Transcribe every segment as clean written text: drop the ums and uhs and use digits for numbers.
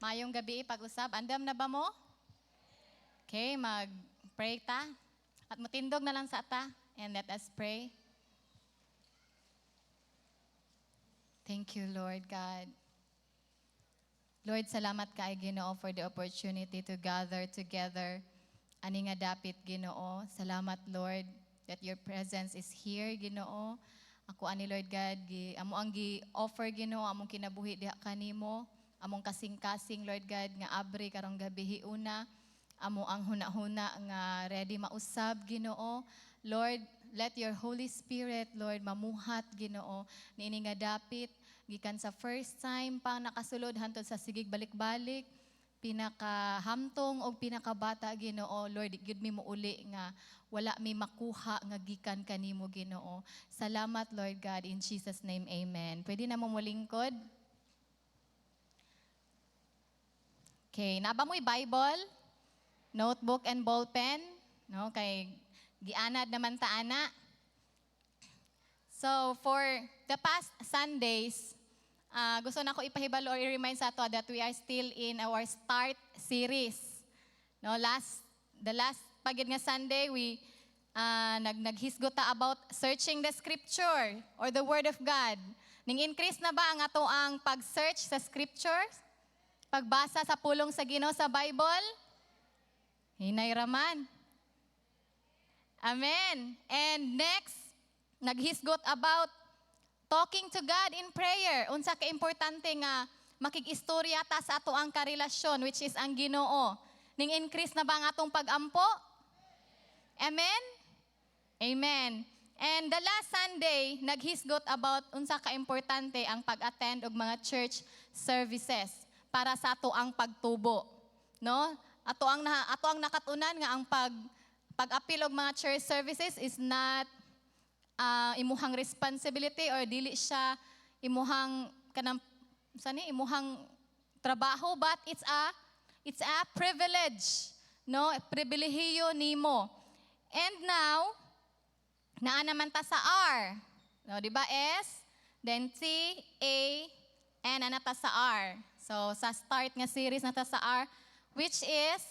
Maayong gabii pag-usab. Andam na ba mo? Okay, mag-pray ta. At mutindog na lang sa ta. And let us pray. Thank you, Lord God. Lord, salamat kay Ginoo for the opportunity to gather together. Ani nga dapit, Ginoo. Salamat, Lord, that your presence is here, Ginoo. Ako ani, Lord God, gi, amo ang gi-offer, Ginoo, among kinabuhi diha kanimo, among kasing-kasing, Lord God, nga abri karong gabi una, amo ang huna-huna nga ready mausab, Ginoo. Lord, let your Holy Spirit, Lord, mamuhat, Ginoo, niini nga dapit gikan sa first time pa nakasulod hantod sa sigig balik-balik, pinakahamtong og pinakabata, Ginoo. Lord, gyud mi mouli nga wala mi makuha nga gikan kanimo, Ginoo. Salamat, Lord God. In Jesus' name, amen. Pwede na mo molingkod. Okay, naa ba mo'y Bible, notebook and ballpen, no? Kay gianad naman ta ana. So for the past Sundays, gusto na ko ipahibalo or i-remind sa ato that we are still in our START series. No, last the last pagid nga Sunday, we naghisgot ta about searching the scripture or the word of God. Ning increase na ba ang ato ang pag-search sa scriptures? Pagbasa sa pulong sa Ginoo sa Bible? Hinay raman. Amen. And next, naghisgot about talking to God in prayer. Unsa ka importante nga makig-istorya ta sa ato ang karelasyon, which is ang Ginoo. Ning increase na ba ang atong pag-ampo? Amen? Amen. And the last Sunday, naghisgot about unsa ka importante ang pag-attend og mga church services para sa ato ang pagtubo. No? Ato ang nakatunan nga ang pag-apil og mga church services is not imuhang responsibility or dili siya imuhang kanang sani imuhang trabaho, but it's a privilege, no? Pribilehiyo nimo. And now, naa naman ta sa R, no? Di ba S, then T, A, N, ana ta sa R. So sa start nga series na ta sa R, which is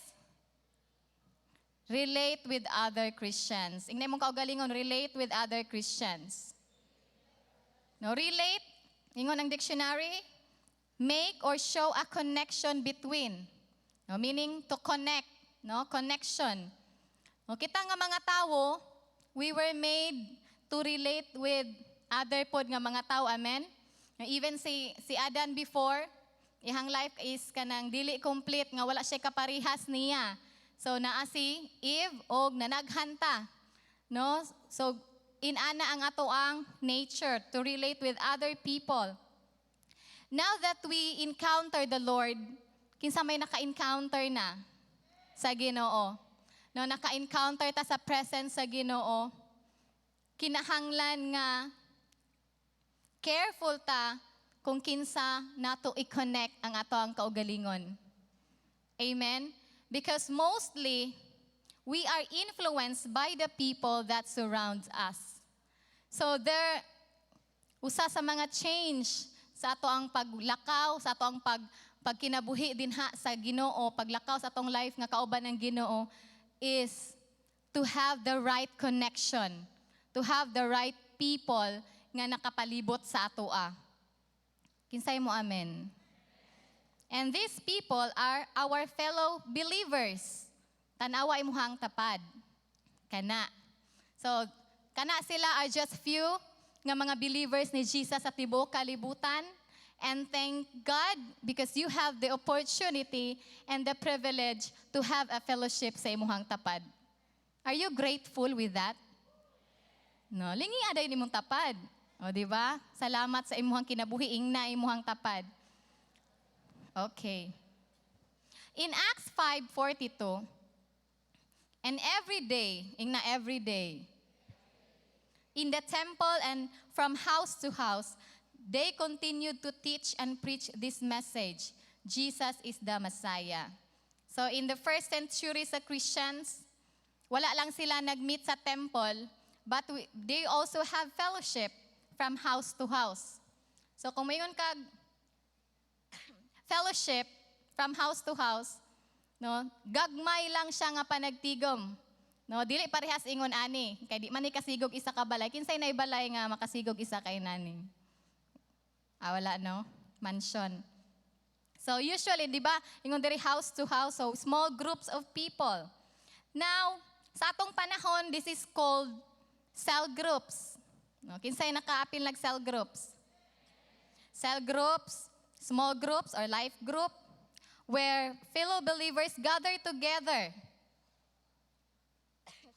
relate with other Christians. Ingnan mong kaugalingon, "Relate with other Christians." No, relate, ingon ang dictionary, make or show a connection between. No, meaning to connect, no? Connection. No, kita nga mga tawo, we were made to relate with other pod nga mga tao, amen? No, even si Adan before, ihang life is kanang dili complete nga wala siya kaparihas niya. So naa si Eve og nanaghanta. No? So inana ang ato ang nature to relate with other people. Now that we encounter the Lord, kinsa may naka-encounter na sa Ginoo? No, naka-encounter ta sa presence sa Ginoo. Kinahanglan nga careful ta kung kinsa nato i-connect ang ato ang kaugalingon. Amen? Because mostly, we are influenced by the people that surrounds us. So there, usa sa mga change sa ato ang paglakaw, sa ato ang pagkinabuhi dinha sa Ginoo, paglakaw sa atong life nga kauban ng Ginoo is to have the right connection, to have the right people nga nakapalibot sa atoa. Kinsay mo amen? And these people are our fellow believers. Tanawa imuhang tapad. Kana. So, kana sila are just few nga mga believers ni Jesus sa tibuok kalibutan. And thank God because you have the opportunity and the privilege to have a fellowship sa imuhang tapad. Are you grateful with that? No, lingi aday nimong tapad. O, di ba? Salamat sa imuhang kinabuhi, ingna imuhang tapad. Okay. In Acts 5:42, "And every day," ingna, "every day, in the temple and from house to house, they continued to teach and preach this message: Jesus is the Messiah." So in the first century sa Christians, wala lang sila nag-meet sa temple, but they also have fellowship from house to house. So kung mayon kag fellowship from house to house, no? Gagmay lang siya nga panagtigom. No, dili parehas ingon ani kay di man ni kasigog isa ka balay. Kinsay nay balay nga makasigog isa kay nani? Ah, wala, no? Mansion. So usually, di ba, ingon diri house to house, so small groups of people. Now, sa atong panahon, this is called cell groups. No, kinsay nakaapil nag cell groups? Cell groups, small groups or life group where fellow believers gather together.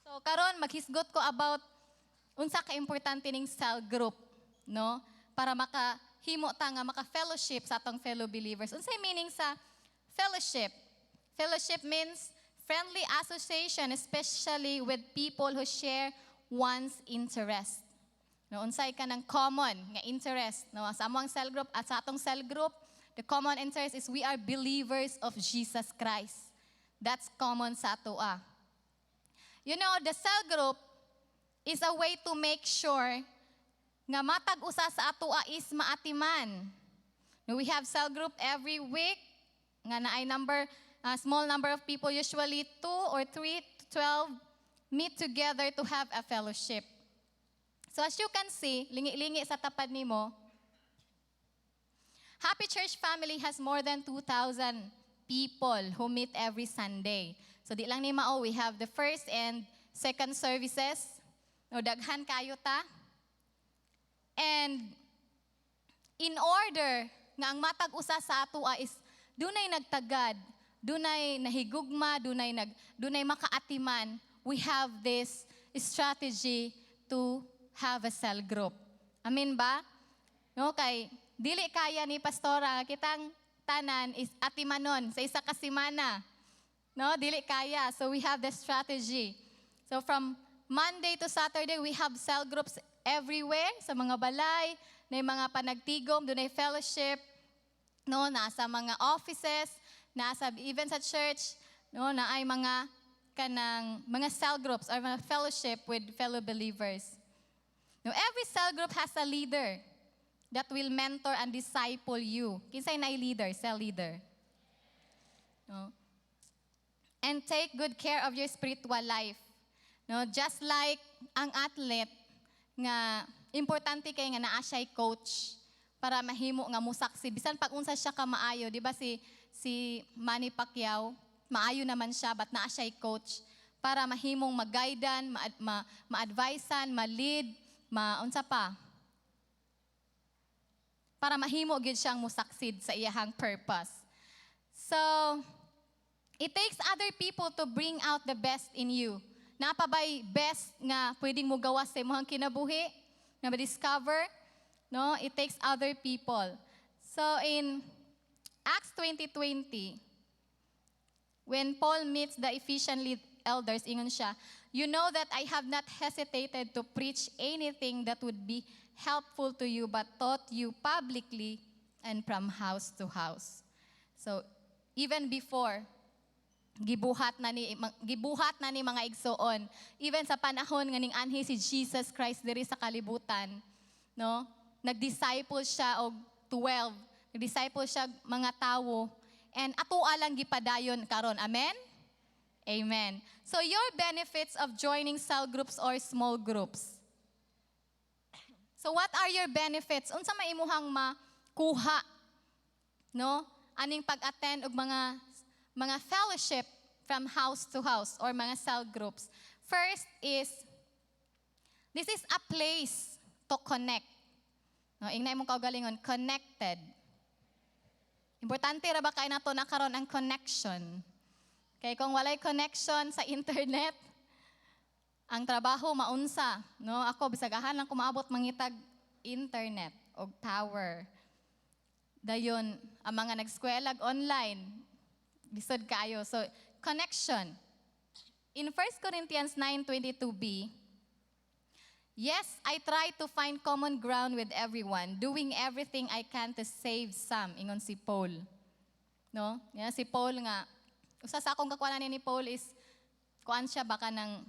So karon maghisgot ko about unsa ka importante ning cell group, no? Para makahimo ta nga maka-fellowship sa atong fellow believers. Unsay meaning sa fellowship? Fellowship means friendly association, especially with people who share one's interest. No, unsay ka ng common nga interest, no? Sa among cell group at sa atong cell group, the common interest is we are believers of Jesus Christ. That's common sa atoa. The cell group is a way to make sure nga matag usa sa atoa is maatiman. No, we have cell group every week nga naay number a small number of people, usually 2 or 3 to 12, meet together to have a fellowship. So as you can see, lingi-lingi sa tapad nimo, Happy Church Family has more than 2,000 people who meet every Sunday. So di lang ni mao, we have the first and second services. No, daghan kayo ta. And in order nga ang matag usa sa atoa is dunay nagtagad, dunay nahigugma, dunay makaatiman, we have this strategy to have a cell group. Amen ba? No, kay dili kaya ni pastora kitang tanan is atimanon sa isa ka semana. No, dili kaya. So we have the strategy. So from Monday to Saturday, we have cell groups everywhere sa mga balay, na mga panagtigom, dunay fellowship, no, nasa mga offices, nasa even sa church, no, na ay mga kanang mga cell groups or mga fellowship with fellow believers. No, every cell group has a leader that will mentor and disciple you. Kinsay na leader, cell leader? No? And take good care of your spiritual life. No, just like ang athlete nga importante kay nga naa siya'y coach para mahimo nga musaksi bisan pag unsa siya ka maayo, di ba, si Manny Pacquiao, maayo naman siya, but naa siya'y coach para mahimong mag-guidan, ma-advisean, ma-lead, ma unsa pa, para mahimo gyud siyang musucceed sa iyahang purpose. So, it takes other people to bring out the best in you. Naa pa bay best nga pwedeng mo gawas sa imong kinabuhi, nga ma-discover? No, it takes other people. So in Acts 20:20, when Paul meets the Ephesian elders, ingon siya, "You know that I have not hesitated to preach anything that would be helpful to you, but taught you publicly and from house to house." So, even before, gibuhat na ni mga igsoon, even sa panahon nga ning anhi si Jesus Christ diri sa kalibutan, no, nagdisciple siya og 12, nagdisciple siya mga tawo, and atoa lang gipadayon karon. Amen, amen. So your benefits of joining cell groups or small groups. So what are your benefits? Unsa may imuhang makuha, no, aning pag-attend og mga fellowship from house to house or mga cell groups? First is, this is a place to connect. No, ingna imong kaugalingon, "Connected." Importante ra ba kay nato na karon ang connection? Kay kung walay connection sa internet, ang trabaho maunsa, no? Ako bisagahan lang ko maabot mangitag internet og power. Dayon ang mga nagskwela online, lisod kaayo. So, connection. In 1 Corinthians 9:22b, "Yes, I try to find common ground with everyone, doing everything I can to save some," ingon si Paul. No? Yeah, si Paul nga, usa sa akong kakuanan ni Paul is, kuan siya baka ng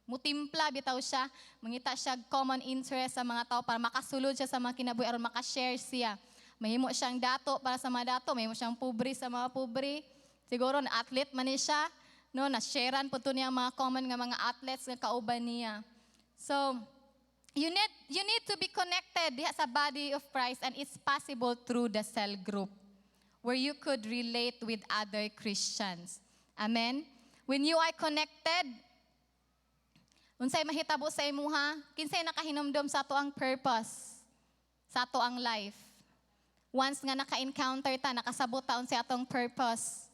mutimpla bitaw siya, mangita siya common interest sa mga tao para makasulod siya sa mga kinabuhi aron makashare siya. Mahimo siyang dato para sa mga dato, mahimo siyang pobre sa mga pobre. Siguro na athlete man ni siya, no, na sharean pud to niya ang mga common nga mga athletes nga kauban niya. So, you need to be connected diha sa body of Christ, and it's possible through the cell group where you could relate with other Christians. Amen. When you are connected, unsay mahitabo sa imuha? Kinsay nakahinumdom sa ato ang purpose sa ato ang life? Once nga naka-encounter ta, nakasabot ta unsay atong purpose.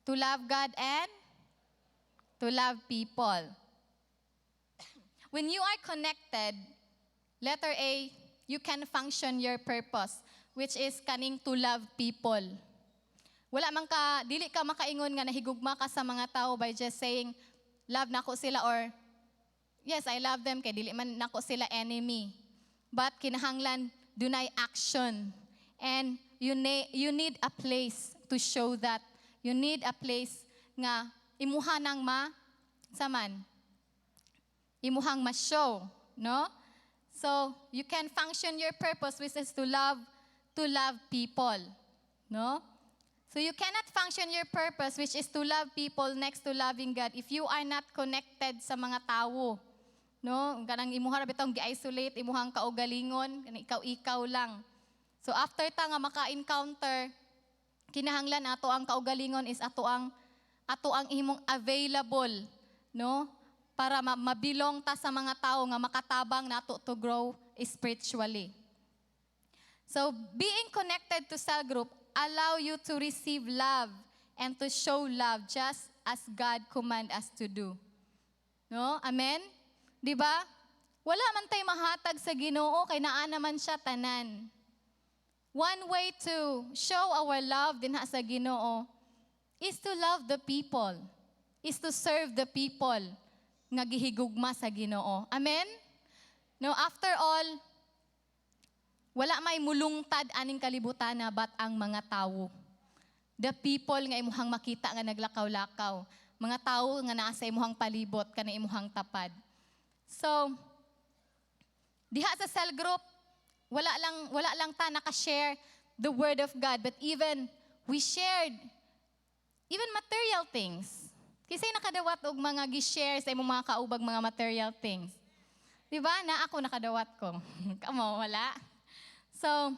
To love God and to love people. When you are connected, letter A, you can function your purpose, which is kaning to love people. Wala man ka, dili ka makaingon nga nahigugma ka sa mga tao by just saying, "Love nako sila," or "Yes, I love them kay dili man nako sila enemy." But kinahanglan dunay action. And you need a place to show that. You need a place nga imuha nang ma saman imuhang ma-show, no? So, you can function your purpose, which is to love people, no? So you cannot function your purpose, which is to love people next to loving God, if you are not connected sa mga tawo. No? Kanang imuha ra bitong gi-isolate imuhang kaugalingon, kanang ikaw-ikaw lang. So after ta nga maka-encounter, kinahanglan ato ang kaugalingon is ato ang imong available, no? Para mabilong ta sa mga tao nga makatabang nato to grow spiritually. So being connected to cell group allow you to receive love and to show love just as God command us to do. No? Amen? 'Di ba? Wala man tay mahatag sa Ginoo kay naa naman siya tanan. One way to show our love dinha sa Ginoo is to love the people, is to serve the people nga gihigugma sa Ginoo. Amen? No, after all, wala may mulungtad aning kalibutan na but ang mga tawo. The people nga imuhang makita nga naglakaw-lakaw. Mga tawo nga naa sa imuhang palibot kana imuhang tapad. So, diha sa cell group, wala lang ta naka-share the word of God, but even we shared even material things. Kinsay nakadawat og mga gi-share sa imong mga kaubag mga material things? Di ba? Na ako nakadawat ko. Kamo, wala. So,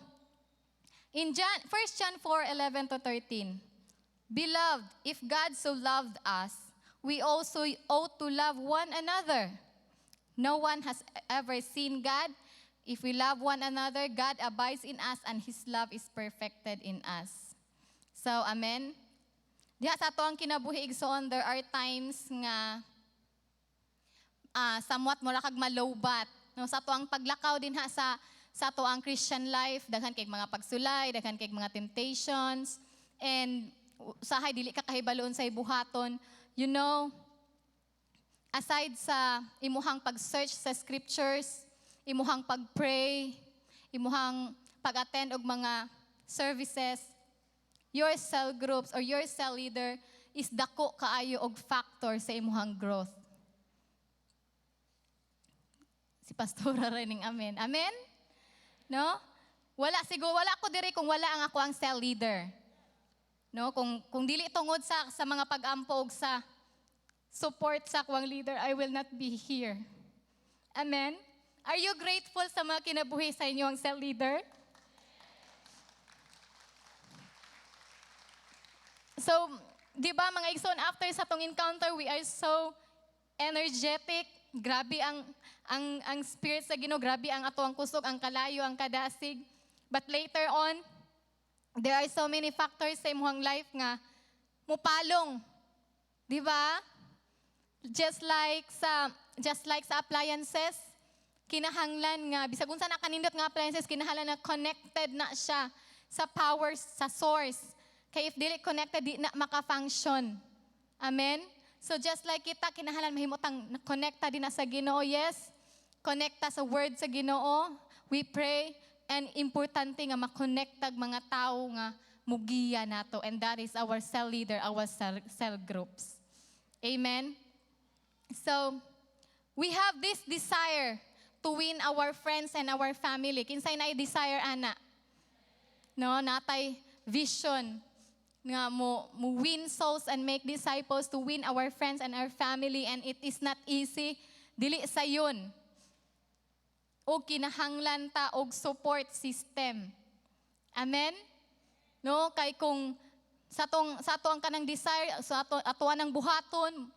in John, 1 John 4, 11 to 13, "Beloved, if God so loved us, we also ought to love one another. No one has ever seen God. If we love one another, God abides in us and His love is perfected in us." So, amen. Diha sa ato ang kinabuhi, igsoon, there are times nga somewhat mura kag malowbat. No, sa ato ang paglakaw dinha sa ato ang Christian life, daghan kay mga pagsulay, daghan kay mga temptations, and usahay dili ka kahibaloon sa buhaton. Aside sa imuhang pag-search sa scriptures, imuhang pag-pray, imuhang pag-attend og mga services, your cell groups or your cell leader is dako kaayo og factor sa imuhang growth. Si Pastora rin, amen. Amen? No? Wala siguro, wala ko diri kung wala ang ako ang cell leader. No, kung dili tungod sa mga pag-ampo og sa support sa akoang leader, I will not be here. Amen? Are you grateful sa mga kinabuhi sa inyo ang cell leader? So, di ba, mga igsoon, after sa tong encounter, we are so energetic. Grabe ang spirit sa Ginoo, grabe ang ato ang kusog, ang kalayo, ang kadasig. But later on, there are so many factors sa imong life nga mupalong. Di ba? Just like sa appliances, kinahanglan nga bisag unsa na kanindot nga appliances, kinahanglan na connected na siya sa power, sa source. Kay if dili connected, di na maka-function. Amen? So just like kita, kinahanglan mahimutang connecta din na sa Ginoo, yes. Connecta sa word sa Ginoo. We pray, and importante nga makonektag mga tao nga mugiya nato, and that is our cell leader, our cell groups. Amen. So we have this desire to win our friends and our family. Kinsay naay desire ana? No, naa tay vision nga mo win souls and make disciples, to win our friends and our family, and it is not easy. Dili sayon. O kinahanglan ta og support system. Amen? No, kay kung sa ato ang kanang desire, sa ato ang buhaton,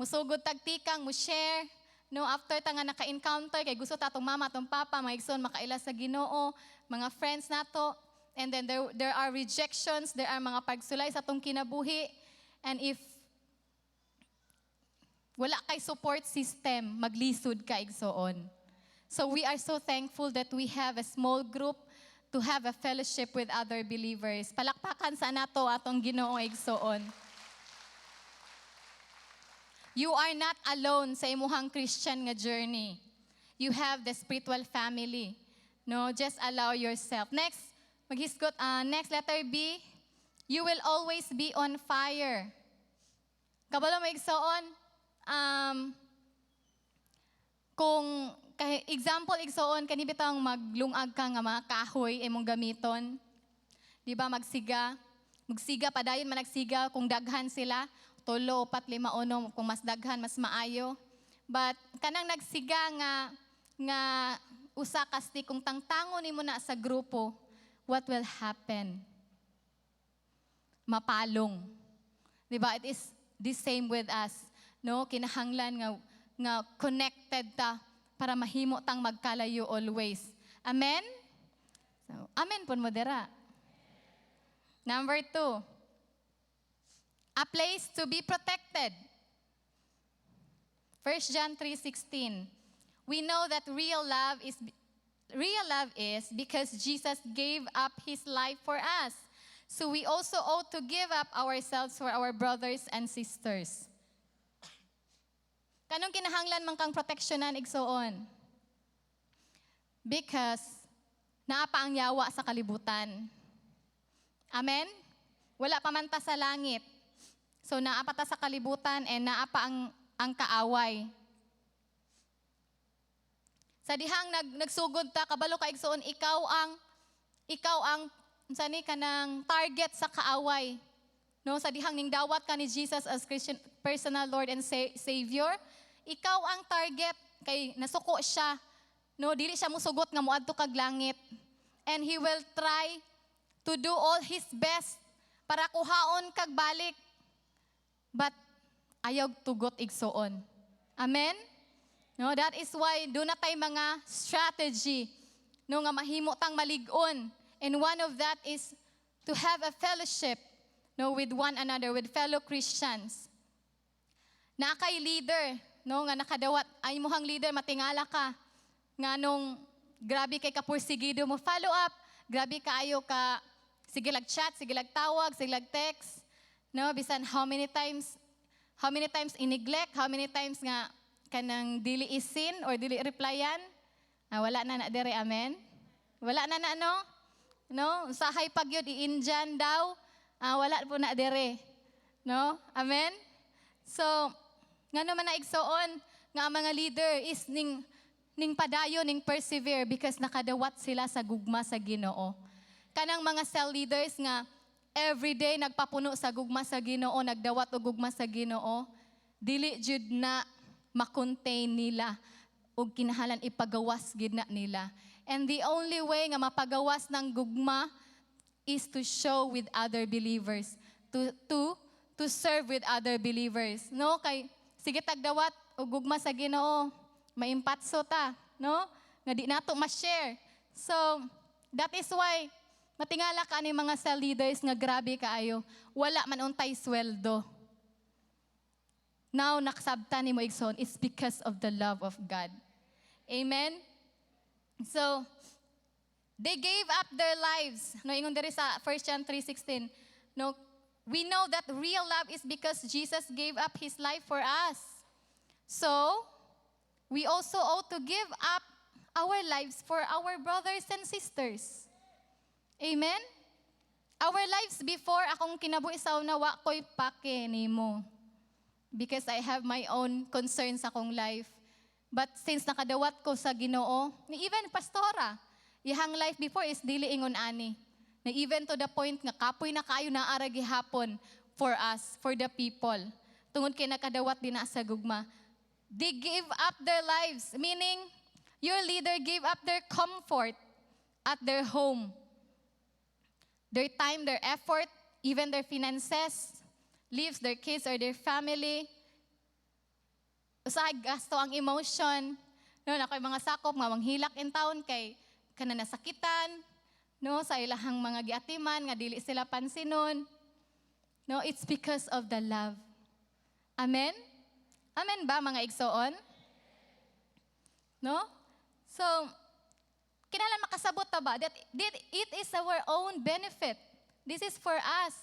musugod tag tikang, mo share, no, after ta nga naka-encounter, kay gusto ta atong mama, atong papa, mga igsoon makaila sa Ginoo, mga friends nato, and then there are rejections, there are mga pagsulay sa atong kinabuhi, and if wala kay support system, maglisod ka, igsoon. So we are so thankful that we have a small group to have a fellowship with other believers. Palakpakan sa nato atong Ginoo, igsoon. You are not alone sa imuhang Christian nga journey. You have the spiritual family. No, just allow yourself. Next, maghisgot, next, letter B, you will always be on fire. Kabalo mo, igsoon, kung kay example, igsoon, kani bitang maglungag ka nga mga kahoy imong gamiton. Di ba magsiga? Magsiga padayon man nagsiga kung daghan sila, tulo, upat, lima, uno, kung mas daghan mas maayo. But kanang nagsiga nga usa ka stick, kung tangtangon nimo na sa grupo, what will happen? Mapalong. Di ba? It is the same with us. No? Kinahanglan nga connected ta para mahimo tang magkalayo always. Amen? So, amen pud mo dira. Number 2, a place to be protected. 1 John 3:16. We know that real love is because Jesus gave up his life for us. So we also ought to give up ourselves for our brothers and sisters. Kanong kinahanglan man kang proteksyonan, igsoon? Because naa pa ang yawa sa kalibutan. Amen? Wala pa man ta sa langit. So naa pa ta sa kalibutan and naa pa ang kaaway. Sa dihang nagsugod ta, kabalo ka, igsoon, ikaw ang unsa ni, kanang target sa kaaway. No, sa dihang ning dawat ka ni Jesus as Christian personal Lord and Savior, ikaw ang target kay nasuko siya. No, dili siya musugot nga moadto kag langit. And he will try to do all his best para kuhaon kag balik. But ayaw tugot, igsoon. Amen? No, that is why duna tay mga strategy, no, nga mahimo tang malig-on. And one of that is to have a fellowship, no, with one another, with fellow Christians. Naa kay leader, no, nga nakadawat ay imuhang leader, matingala ka nga nung grabe kay kapursigido mo follow up, grabe kaayo ka sige lag chat, sige lag tawag, sige lag text, no, bisan how many times i-neglect, how many times nga kanang dili i-seen or dili replyan. Ah, wala na na dere, amen? Wala na na, no? No, usahay pag yun i-Indian daw. Ah, wala po na dere. No? Amen? So, ngano man na, igsoon, nga ang mga leader is ning padayon, ning persevere because nakadawat sila sa gugma sa Ginoo. Kanang mga cell leaders nga everyday nagpapuno sa gugma sa Ginoo, nagdawat og gugma sa Ginoo, dili jud na makontain nila ug kinahanglan ipagawas gid na nila. And the only way nga mapagawas ng gugma is to show with other believers, to serve with other believers. No, kay sige tagdawat og gugma sa Ginoo, maimpatso ta, no? Nga di nato ma-share. So, that is why matingala ka ni mga cell leaders nga grabe kaayo. Wala man untay sweldo. Now, nakasabtan nimo, igsoon, it's because of the love of God. Amen? So, they gave up their lives. No, ingon diri sa 1 John 3:16. No, we know that real love is because Jesus gave up his life for us. So, we also ought to give up our lives for our brothers and sisters. Amen? Our lives before, akong kinabuhi sa una, wa ko'y pake nimo. Because I have my own concerns sa akong life. But since nakadawat ko sa Ginoo, ni even pastora, iyang life before is dili ingon ani. Na even to the point nga kapoy na kaayo, naa ra gihapon for us, for the people. Tungod kay nakadawat din na sa gugma. They give up their lives, meaning your leader gave up their comfort at their home. Their time, their effort, even their finances, leaves their kids or their family. Usahay gasto ang emotion. No, naa koy mga sakop nga manghilak in town kay kana nasakitan, no, sa ilahang mga giatiman nga dili sila pansinon. No, it's because of the love. Amen? Amen ba, mga igsoon? No? So, kinahanglan makasabot ta ba that it is our own benefit. This is for us.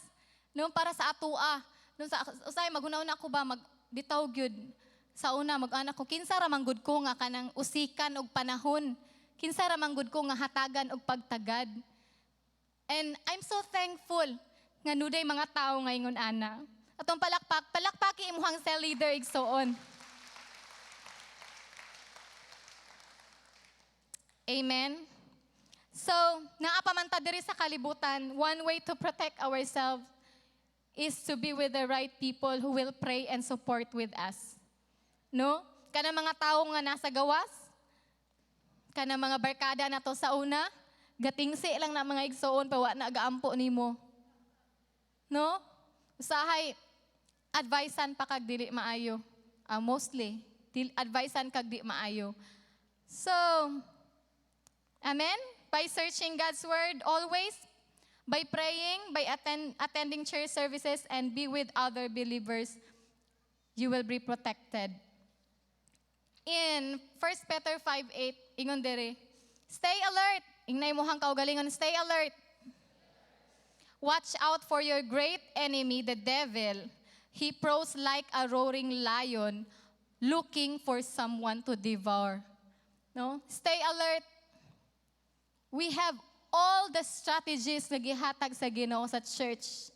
No, para sa atoa. No, sa usay maghuna-huna ko ba, mag bitaw gyud sa una, mag-ana ko, kinsa ra man gud ko nga kanang usikan og panahon? Kinsa ra man gud ko nga hatagan og pagtagad? And I'm so thankful nga nuday mga tao nga ingon ana. Atong palakpak, palakpaki imuhang cell leader, igsoon. Amen. So, naa pa man ta diri sa kalibutan, one way to protect ourselves is to be with the right people who will pray and support with us. No? Kana mga tao nga nasa gawas, kana mga barkada na to sa una, gatingsi lang na, mga igsoon, pa wa na gaampo nimo. No? Usahay, advicean pa kag dili maayo. Ah, mostly, advicean kag di maayo. So, amen? By searching God's word always, by praying, by attending church services, and be with other believers, you will be protected. In 1 Peter 5:8, ingon diri, "Stay alert." Ingnay imong kaugalingon, "Stay alert. Watch out for your great enemy, the devil. He prowls like a roaring lion looking for someone to devour." No? Stay alert. We have all the strategies na gihatag sa Ginoo sa church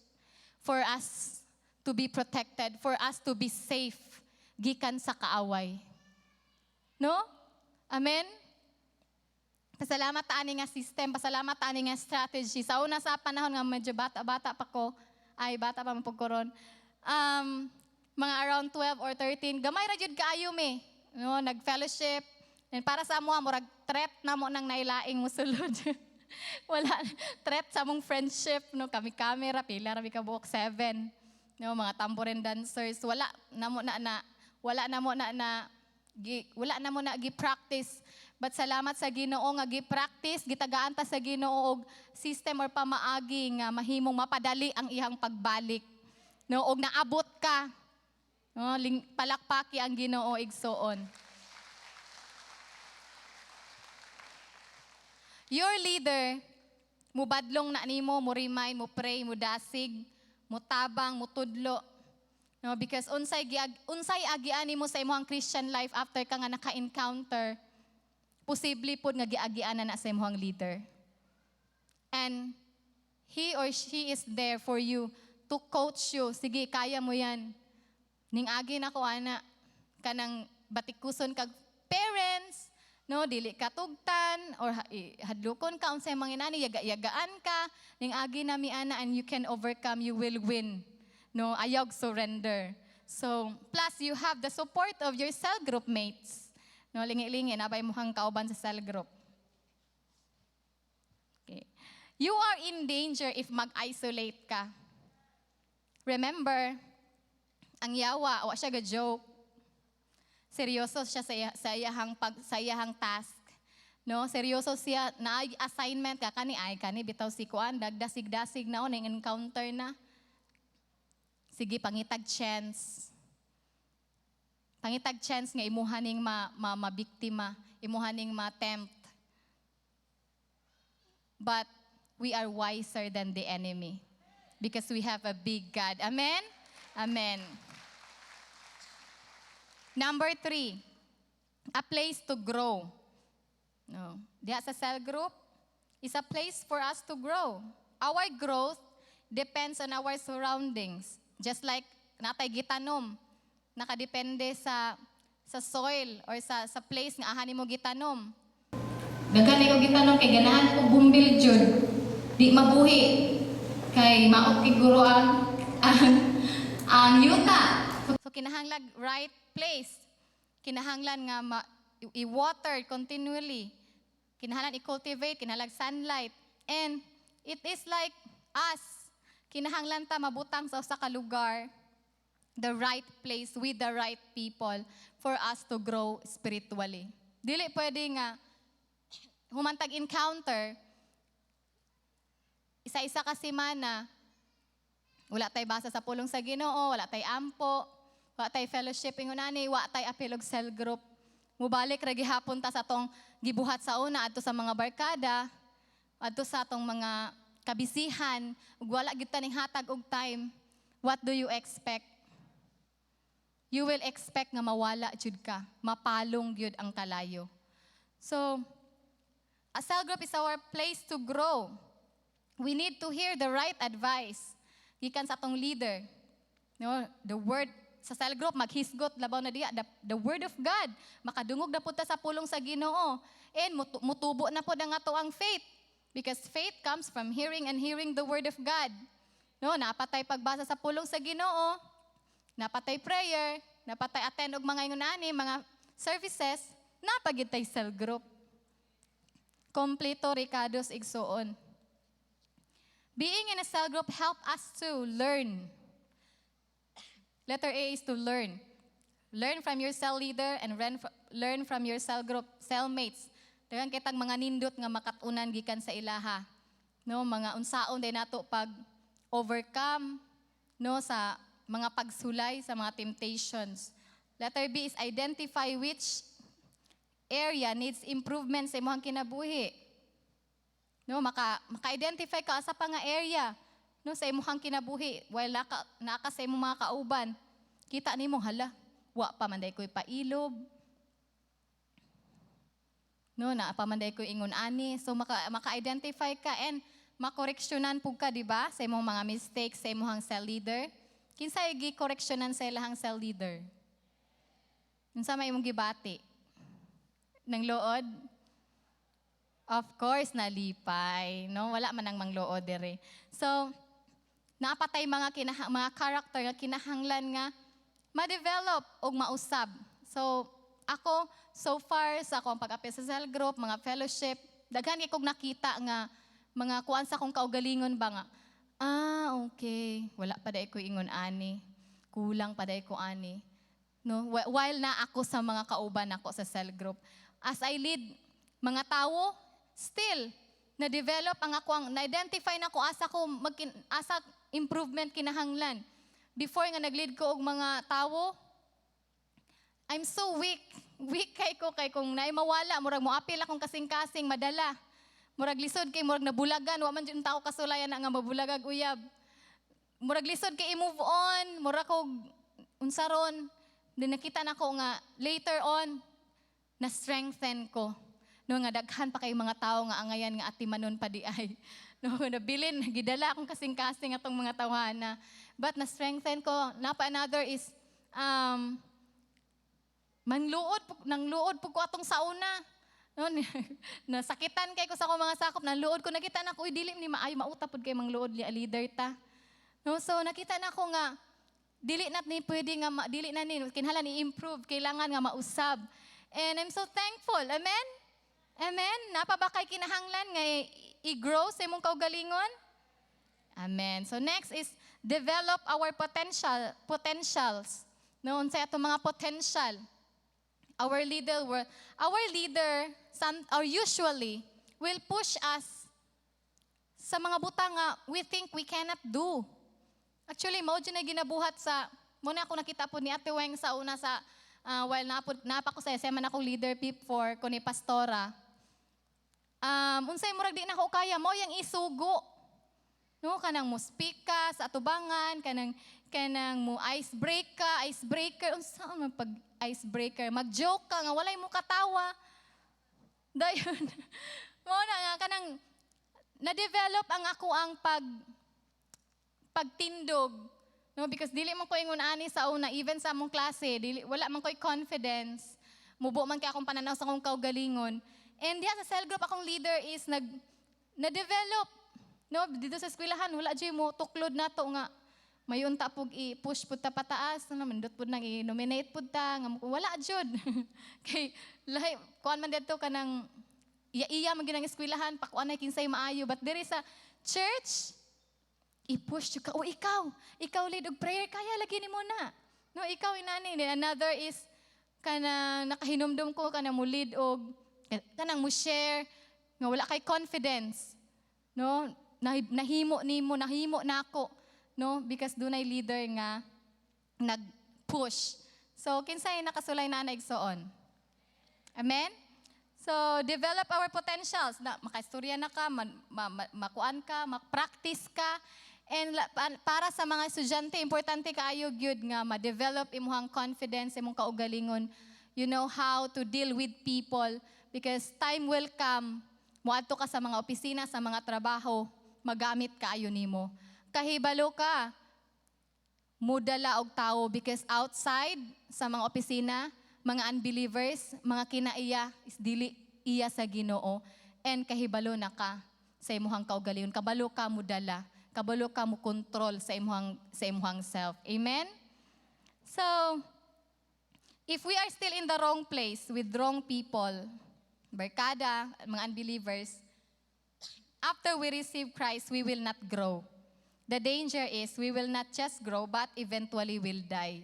for us to be protected, for us to be safe gikan sa kaaway. No? Amen? Pasalamat ta ani nga system, pasalamat ta ani nga strategy. Sa una sa panahon nga medyo bata-bata pa ko, ay, bata pa man pud ko ron. Mga around 12 or 13, gamay ra jud kaayo mi. No, nag-fellowship. And para sa amo, murag threat na mo nang nailaing musulod. Wala threat sa among friendship, no, kami camera pila ra mi kabuok, seven. No, mga tambourine dancers, wala na mo na na gi, wala na mo na gi-practice. But salamat sa Ginoo nga gi-practice, gitagaan ta sa Ginoo og system or pamaagi nga mahimong mapadali ang iyang pagbalik. No, og naabot ka. No, palakpaki ang Ginoo, igsoon. Your leader, mubadlong na nimo, mo remind, mo pray, mo dasig, mo tabang, mo tudlo. No, because unsay agian nimo sa imong Christian life after ka nga naka-encounter, posible pod nga giagian na sa imong leader. And he or she is there for you to coach you. "Sige, kaya mo yan." Ning agi na ko ana, kanang batikuson kag parents, no, dili ka tugtan or hadlokon ka unsay mga inani, yaga-yagaan ka, ning agi na mi ana and you can overcome, you will win. No, ayaw surrender. So, plus you have the support of your cell group mates. No, lingi-lingi naa bay imong kauban sa cell group. Okay. You are in danger if mag-isolate ka. Remember, ang yawa, wa siya ga-joke. Seryoso siya sa iyahang task. No, seryoso siya na assignment ka kani, ay, kani bitaw si kuan dagdasig-dasig na ning encounter na. Sige, pangitag chance. Pangitag chance nga imuha ning ma mabiktima, imuha ning ma-tempt. But we are wiser than the enemy because we have a big God. Amen? Amen. Number 3, a place to grow. No. Diha sa cell group is a place for us to grow. Our growth depends on our surroundings. Just like naa tay gitanom, nakadepende sa sa soil or sa place nga aha nimo gitanom. Daghan ko gitanom kay ganahan ko bumbil jud. Di mabuhi kay maot guro ang yuta. So kinahanglan right place. Kinahanglan nga i-water continually. Kinahanglan i-cultivate, kinahanglan sunlight. And it is like us. Kinahanglan ta mabutang sa usa ka lugar, the right place with the right people for us to grow spiritually. Dili pwede nga human tag encounter, isa-isa ka semana, wala tay basa sa pulong sa Ginoo, wala tay ampo, wala tay fellowship ingon ani, wa tay apil og cell group. Mubalik ra gihapon ta sa atong gibuhat sa una adto sa mga barkada, adto sa atong mga kabisihan, ug wala gyud ta ning hatag og time. What do you expect? You will expect nga mawala jud ka, mapalong gyud ang kalayo. So, a cell group is our place to grow. We need to hear the right advice gikan sa atong leader. No, the word sa cell group maghisgot labaw na diya the word of God. Makadungog na pud ta sa pulong sa Ginoo. And mutubo na pud ang ato ang faith because faith comes from hearing and hearing the word of God. No, naa pa tay pagbasa sa pulong sa Ginoo, naa pa tay prayer, naa pa tay attend og mga ingon ani, mga services, naa pa gyud tay cell group. Kompleto rekados, igsuon. Being in a cell group help us to learn. Letter A is to learn. Learn from your cell leader and learn from your cell group cellmates. Daghan kitang mga nindot nga makatunan gikan sa ilaha. No, mga unsaon din nato pag overcome, no, sa mga pagsulay, sa mga temptations. Letter B is identify which area needs improvement sa imong kinabuhi. No, maka-identify ka asa pa nga area, no, sa imong kinabuhi while naka sa imong mga kauban. Kita nimo, "Hala, wa pa man day ko'y pailob. No, naa pa man day ko'y ingon ani." So maka-identify ka and makoreksyonan pud ka, di ba? Sa imong mga mistakes sa imong cell leader. Kinsay gi-koreksyonan sa ilahang cell leader? Unsa may imong gibati? Nangluod? Of course, nalipay. No? Wala man ang mangluod dire. So, naa pa tay mga character nga kinahanglan nga ma-develop og mausab. So, ako, so far sa akong pag-apil sa cell group, mga fellowship, daghan kay kog nakita nga mga kuan sa akong kaugalingon ba nga, "Ah, okay, wala pa day ko ingon ani. Kulang pa day ko ani." No, while na ako sa mga kauban ako sa cell group. As I lead mga tawo, still na-develop ang ako ang na-identify na ko asa ko asa improvement kinahanglan. Before nga nag-lead ko og mga tawo, I'm so weak. Weak kay ko kay kung naay mawala, murag moapil akong kasing-kasing madala. Murag lisod kay murag nabulagan, wa man jud tao kasulayan na nga mabulagag uyab. Murag lisod kay i-move on, murag kog unsa ron. Din nakita nako nga later on na strengthen ko. No, nga daghan pa kay mga tao nga angayan nga atimanon pa di ay. No, nabilin gidala akong kasing-kasing atong mga tawhana. But na strengthen ko. Naa pa another is manluod nangluod pud ko atong sauna. No, nasakitan kay ko sa akong mga sakop, nanluod ko, nakita na ko, "Uy, dili ni maayo, mauta pud kay mangluod leader ta." No, so nakita na ko nga dili na ni pwede nga dili na ni kinahanglan i-improve, kailangan nga mausab. And I'm so thankful. Amen? Amen? Naa pa ba kay kinahanglan nga i-grow sa imong kaugalingon? Amen. So next is develop our potentials. No, unsay atong mga potential? Our leader some or usually will push us sa mga butang nga we think we cannot do. Actually, mao jud na ginabuhat sa muna ako nakita po ni Ate Weng sa una sa while napa ko sa SM man ako leader before ko ni pastora. Unsay murag di na ako kaya mo yang isugo. No, kanang mo speak ka sa atubangan, kanang mo ice break ka, icebreaker, unsa man pag icebreaker, mag-joke ka nga walay mo katawa. Dayon, mo na nga kanang na-develop ang ako ang pagtindog. No, because dili man ko ingon ani sa una, even sa among klase, dili, wala man ko'y confidence. Mubo man kay akong pananaw sa akong kaugalingon. And diha sa cell group, akong leader is nag na-develop. No, dito sa eskwelahan wala jud mo tuklod nato nga mayon ta pug i-push pud ta pataas, no, nindot pud nang i-nominate pud ta nga wala jud. Kay lahi kuan man didto, kanang iya-iya man gyud ang eskwelahan, pakuan na kinsay maayo, but diri sa church i-push jud ka, "Oh, ikaw, ikaw lead og prayer, kaya lagi nimo na." No, ikaw inani. Then another is kana nakahinumdum ko, kana mo lead og kanang mo share nga wala kay confidence. No, nahimo nimo, nahimo nako, no, because dunay leader nga nag-push. So kinsay nakasulay na igsoon? Amen? So, develop our potentials. Na, makaistorya na ka, makuan ka, mak-practice ka. And para sa mga estudyante, importante kaayo gyud nga ma-develop imuhang confidence, imong kaugalingon. You know how to deal with people because time will come, muadto ka sa mga opisina, sa mga trabaho, magamit kaayo nimo. Kahibalo ka, mudala og tao because outside sa mga opisina, mga unbelievers, mga kinaiya is dili iya sa Ginoo, and kahibalo na ka sa imuhang kaugalingon. Kabalo ka mudala, kabalo ka mo kontrol sa imuhang self. Amen? So, if we are still in the wrong place with wrong people, barkada, mga unbelievers, after we receive Christ, we will not grow. The danger is we will not just grow, but eventually will die.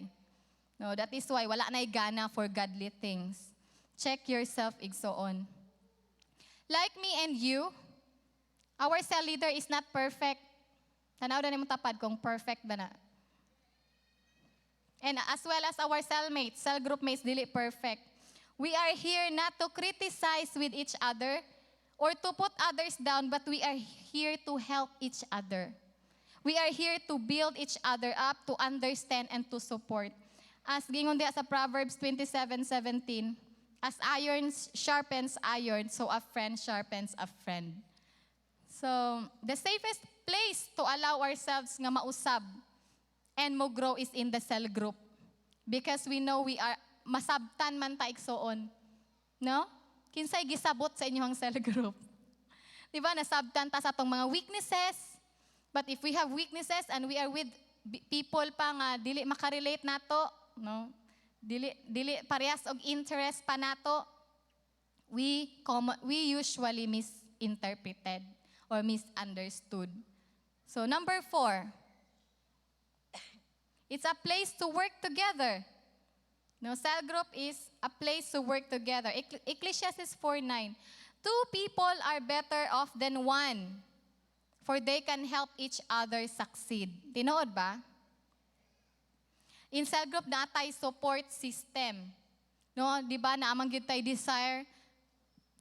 No, that is why wala na gana for godly things. Check yourself, igsoon. Like me and you, our cell leader is not perfect. Tanaw na nimong tapad kung perfect ba na. And as well as our cellmates, cell group mates, dili perfect. We are here not to criticize with each other or to put others down, but we are here to help each other. We are here to build each other up, to understand and to support. As gingon diha sa Proverbs 27:17, "As iron sharpens iron, so a friend sharpens a friend." So, the safest place to allow ourselves nga mausab and mo grow is in the cell group. Because we know we are masabtan man ta, igsoon. No? Kinsay gisabot sa inyong cell group? Di ba, nasabtan ta sa atong mga weaknesses. But if we have weaknesses and we are with people pa nga dili makarelate nato, no? Dili parehas og interest pa nato, we usually misinterpreted or misunderstood. So number four, it's a place to work together. No, cell group is a place to work together. Ecclesiastes 4:9. "Two people are better off than one, for they can help each other succeed." Tinuod ba? In cell group naa tay support system. No, di ba naa man gyud tay desire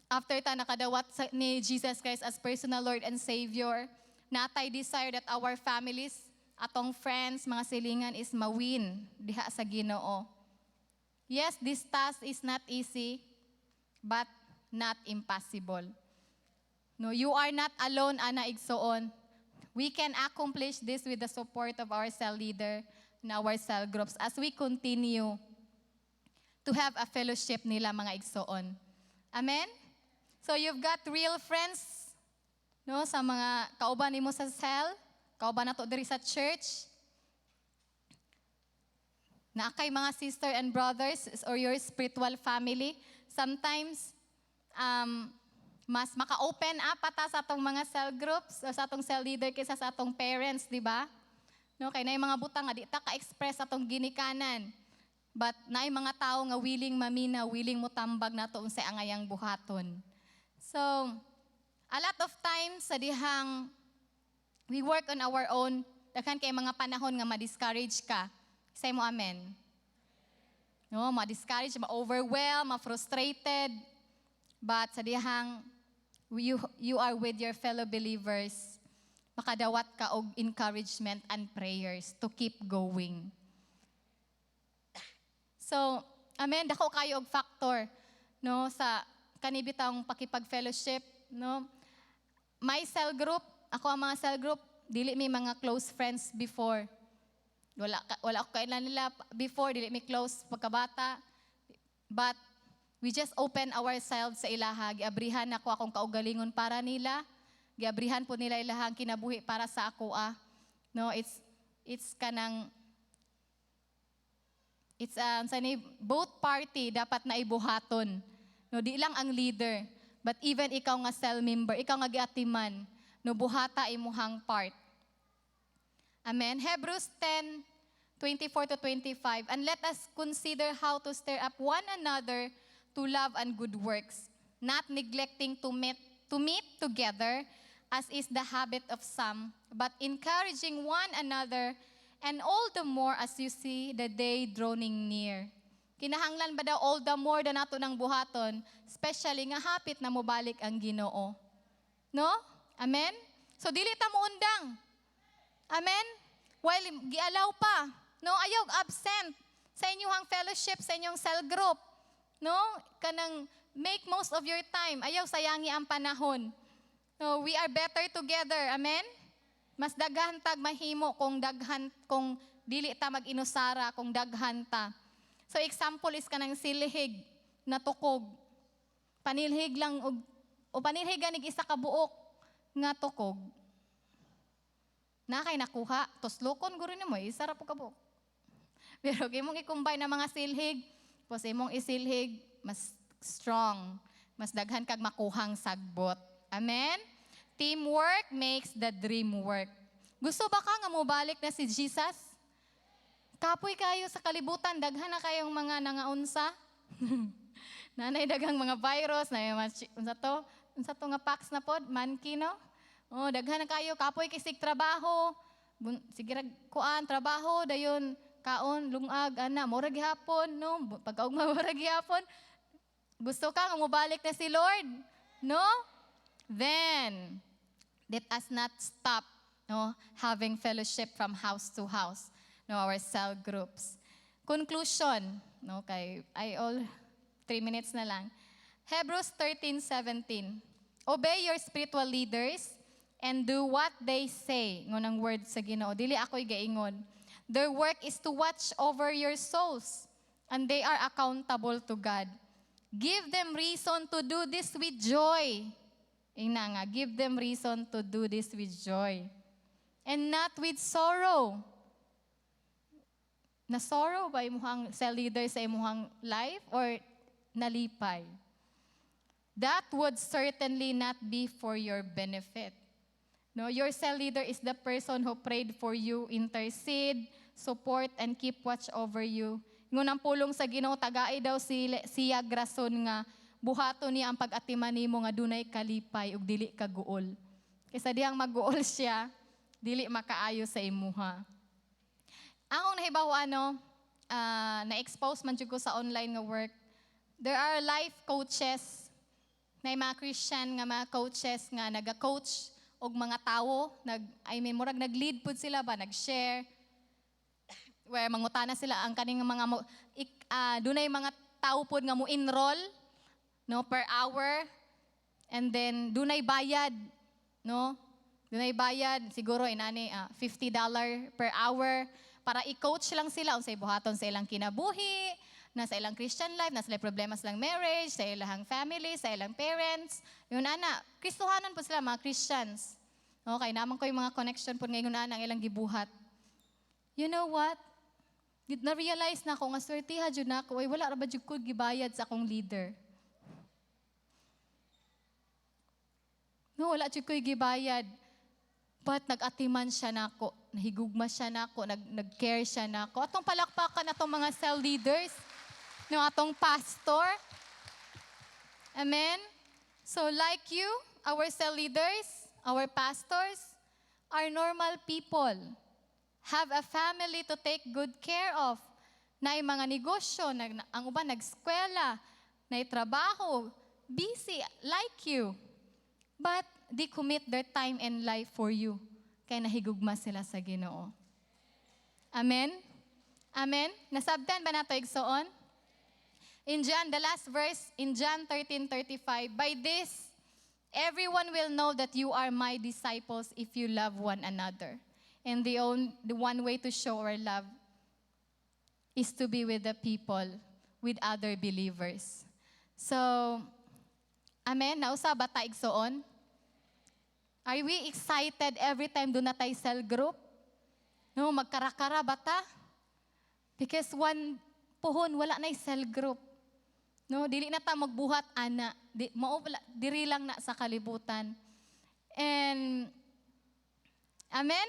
after ta nakadawat ni Jesus Christ as personal Lord and Savior, naa tay desire that our families, atong friends, mga silingan is mawin diha sa Ginoo. Yes, this task is not easy, but not impossible. No, you are not alone, ana, igsoon. We can accomplish this with the support of our cell leader and our cell groups as we continue to have a fellowship nila, mga igsoon. Amen? So you've got real friends, no, sa mga kauban nimo sa cell, kauban nato diri sa church. Naa kay mga sister and brothers or your spiritual family. Sometimes mas maka-open up pa ta sa atong mga cell groups o sa atong cell leader kaysa sa atong parents, di ba? No, kay naay mga butang nga di ta ka-express atong ginikanan. But naay mga tao nga willing mamina, willing mo tambag nato unsay angayang buhaton. So, a lot of times sa dihang we work on our own, daghan kay mga panahon nga ma-discourage ka. Say mo amen. No, ma-discourage, ma-overwhelm, ma-frustrated. But sa dihang you are with your fellow believers, makadawat ka og encouragement and prayers to keep going. So, amen, dako kayo og factor, no, sa kani bitang pakipag-fellowship, no. My cell group, ako ang mga cell group, dili mi mga close friends before. Wala ko kaila nila before, dili mi close pagkabata. But we just open ourselves sa ilaha. Giabrihan nako akong kaugalingon para nila. Giabrihan pod nila ilahang kinabuhi para sa ako ah. No, it's kanang it's sa ni both party dapat na ibuhaton. No, di lang ang leader, but even ikaw nga cell member, ikaw nga giatiman, no, buhata imuhang part. Amen. Hebrews 10, 24 to 25. "And let us consider how to stir up one another to love and good works, not neglecting to meet together, as is the habit of some, but encouraging one another, and all the more as you see the day drawing near." Kinahanglan ba daw all the more da nato ng buhaton, especially nga hapit na mobalik ang Ginoo? No? Amen? So dili ta mo undang. Amen? While gialaw pa, no, ayaw absent sa inyong fellowship, sa inyong cell group. No? Kanang make most of your time. Ayaw sayangi ang panahon. No, we are better together. Amen? Mas daghan tag mahimo kung dili ta mag-inusara, kung daghan ta. So example is kanang silhig na tukog. Panilhig lang og o panilhig ganig isa ka buok nga tukog. Na kay nakuha, tuslokon guro nimo, isa ra pod ka buok. Pero kung imong i-combine ang mga silhig, pos imong isilhig, mas strong, mas daghan kag makuhang sagbot. Amen? Teamwork makes the dream work. Gusto ba ka nga mobalik na si Jesus? Kapoy kayo sa kalibutan, daghan na kayong mga nangaunsa. Nanay daghang mga virus, na mga unsa to? Unsa to nga pox na pod? Monkey, no? Oh, daghan na kayo, kapoy kisig trabaho. Sige rag kuan trabaho dayon kaon lungag ana mura gihapon, no? Pagkaugma mura gihapon. Gusto ka nga mobalik na si Lord, no? Then let us not stop, no, having fellowship from house to house, no, our cell groups. Conclusion, no, kay I all 3 minutes na lang. Hebrews 13:17. "Obey your spiritual leaders and do what they say." Ngunang word sa Ginoo. Dili ako'y gaingon. "Their work is to watch over your souls, and they are accountable to God. Give them reason to do this with joy." Ingna nga, give them reason to do this with joy and not with sorrow. Na sorrow ba imuhang cell leader sa imuhang life or nalipay? That would certainly not be for your benefit. No, your cell leader is the person who prayed for you, intercede, support, and keep watch over you. Ngunang pulong sa Ginoo, tagai daw siya rason nga buhaton niya ang pag-atiman nimo nga dunay kalipay ug dili ka guol. Kaysa dihang maguol siya, dili makaayo sa imuha. Akong nahibaw ano, na-expose man jud ko sa online nga work. There are life coaches na mga Christian nga mga coaches nga naga-coach og mga tawo, I mean, murag nag-lead pud sila ba, nag-share where mangutana sila ang kaning mga mo, dunay mga tawo pod nga mo enroll, no, per hour, and then dunay bayad, no, dunay bayad siguro inani $50 per hour para i-coach lang sila unsay buhaton sa ilang kinabuhi na sa ilang Christian life, na sila problema sa ilang marriage, sa ilang family, sa ilang parents. Yun ana, Kristohanon pod sila, mga Christians. Okay, naman ko yung mga connection pod ngayon ana ang ilang gibuhat. You know what? Na-realize na ako nga swertiha jud na ako ay wala ra ba jud ko gibayad sa akong leader. No, wala jud ko gibayad. But nag-atiman siya nako, nahigugma siya nako, nag-care siya nako. Atong palakpakan atong mga cell leaders, no, atong pastor. Amen? So like you, our cell leaders, our pastors, are normal people. Have a family to take good care of. Na mga negosyo, ang uban nag-eskwela, na trabaho, busy like you. But they commit their time and life for you. Kaya nahigugma sila sa Ginoo. Amen? Amen? Nasabtan ba nato, igsoon? In John, the last verse, in John 13:35, "By this, everyone will know that you are my disciples if you love one another." And the one way to show our love is to be with the people, with other believers. So, amen, nausa ba ta, igsoon? Are we excited every time duna tay cell group? No, magkarakara ba ta? Because one puhon wala na cell group. No, dili na ta magbuhat ana. Di, mao diri lang na sa kalibutan. And amen.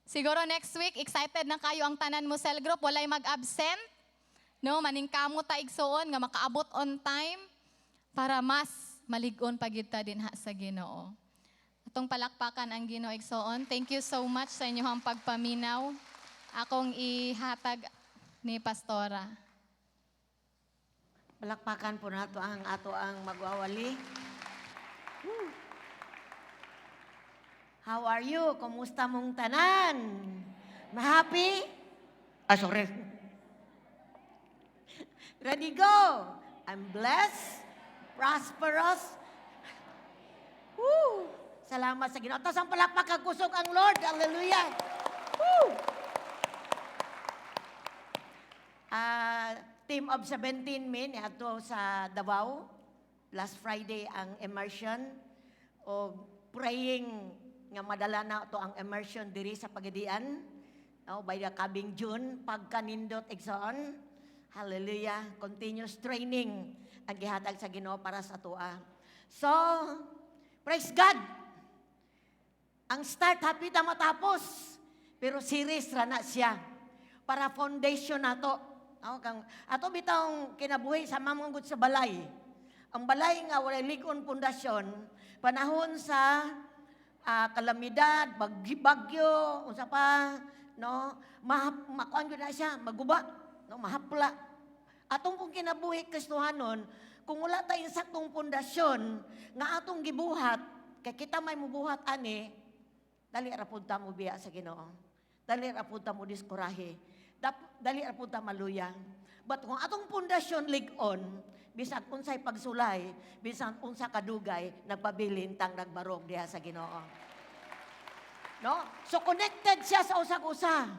Siguro next week excited na kayo ang tanan mo cell group, walay mag-absent. No, maningkamot ta, igsoon, nga makaabot on time para mas malig-on pa gyud ta dinha sa Ginoo. Atong palakpakan ang Ginoo, igsoon. Thank you so much sa inyong pagpaminaw. Akong ihatag ni Pastora. Palakpakan po nato ang ato ang magwawali. Woo. How are you? Kumusta mong tanan? Happy? Ah, sorry. Ready, go! I'm blessed, prosperous. Woo! Salamat sa Ginoo. Taas ang palakpak kag kusog ang Lord. Hallelujah. Woo! Ah, team of 17 men ato sa Davao. Last Friday ang immersion o praying nga madala na to ang immersion diri sa Pagadian. Oh, by the coming June, pagkanindot, igsoon. Hallelujah. Continuous training ang gihatag sa Ginoo para sa atoa. So, praise God. Ang start, happy ta matapos. Pero series ra na siya. Para foundation nato. No, kang ato bitawng kinabuhi sa mamanggod sa balay. Ang balay nga walay lig-on pundasyon, panahon sa kalamidad, bagyo, unsa pa, no, makuan gyud na siya, maguba, no, mahapla. Atong pong kinabuhi Kristohanon, kung wala ta insaktong pundasyon nga atong gibuhat, kay kita may mubuhat ani, dali ra pud ta mo biya sa Ginoo. Dali ra pud ta mo diskurahe. Dali ra pud ta maluya. But kung atong pundasyon lig-on, bisag unsay pagsulay, bisan unsa kadugay, nagpabilin tang nagbarog diha sa Ginoo. No? So connected siya sa usag-usa.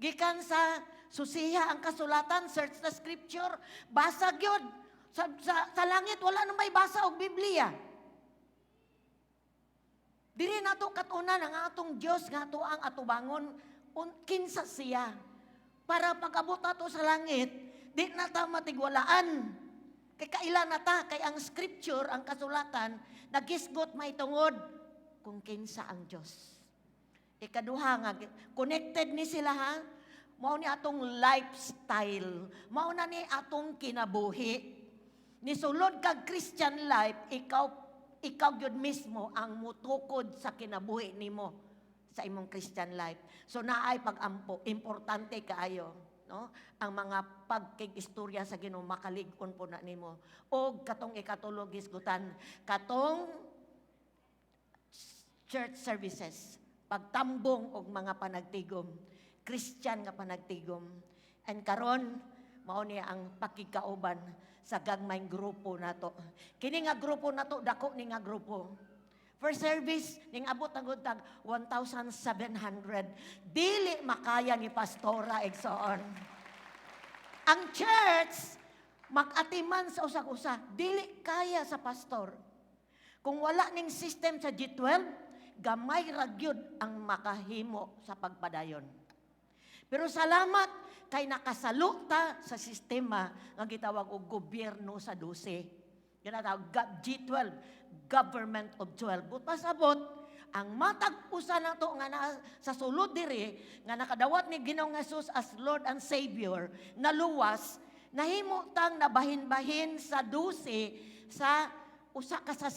Gikan sa susiha ang kasulatan, search the scripture, basa gyud. Sa langit wala na may basa og Biblia. Diri nato katunan ang atong Dios nga ato ang atubangon kinsa siya. Para pag-abot nato sa langit, di na ta matigwalaan. Kay kaila na ta, kay ang scripture, ang kasulatan, nagisgot may tungod kung kinsa ang Dios. Ikaduha nga, connected ni sila ha. Mao ni atong lifestyle. Mao na ni atong kinabuhi. Nisulod kag Christian life, ikaw ikaw gyud mismo ang mutukod sa kinabuhi nimo sa imong Christian life. So naay pag-ampo, importante kaayo, no? Ang mga pagkig-istorya sa Ginoo makalig-on po na nimo. Og katong ikatulo gisgutan, katong church services, pagtambong og mga panagtigom, Christian nga panagtigom. And karon mao ni ang pakigkauban sa gagmayng grupo nato. Kini nga grupo nato, dako ni nga grupo. First service, ning abot ang tag 1,700. Dili makaya ni Pastora, igsoon. Ang church, mag-atiman sa usag-usa, dili kaya sa pastor. Kung wala ning system sa G12, gamay ra gyud ang makahimo sa pagpadayon. Pero salamat kay nakasaluta sa sistema nga gitawag og gobyerno sa 12. Ginatawag G12, Government of 12. But pasabot, ang matag usa nato nga naa sa sulod diri nga nakadawat ni Ginoong Jesus as Lord and Savior, naluwas, nahimo tang nabahin-bahin sa 12 sa usa ka sa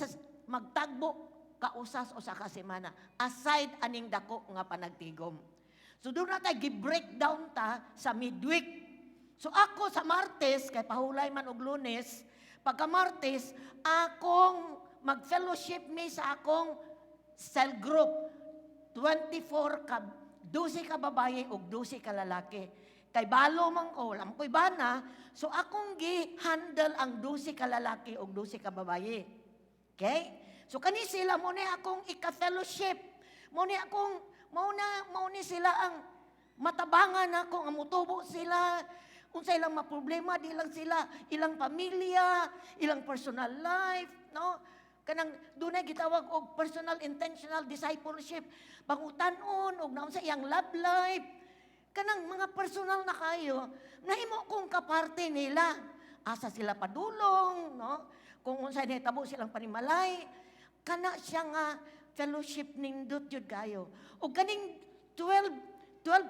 magtagbo kausas usa ka semana aside aning dako nga panagtigom. So doon na tayo gi-breakdown ta sa midweek. So ako sa Martes, kay pahulay man og Lunes, pagka Martes, akong mag-fellowship mi sa akong cell group. 24 ka, 12 ka babae ug 12 ka lalaki. Kay balo man ko, wala man ko'y bana, so akong gi-handle ang 12 ka lalaki ug 12 ka babae. Okay? So kani sila mo ni akong ika-fellowship. Mo ni akong Mao na mao ni sila ang matabangan nako nga mutubo sila. Unsa ilang maproblema, di lang sila, ilang pamilya, ilang personal life, no? Kanang dunay gitawag og personal intentional discipleship, pangutan-on og naunsa iyang love life. Kanang mga personal na kayo, nahimo kong kaparte nila. Asa sila padulong, no? Kung unsay nahitabo silang panimalay, kana siya nga fellowship nindot jud kayo. Og kaning 12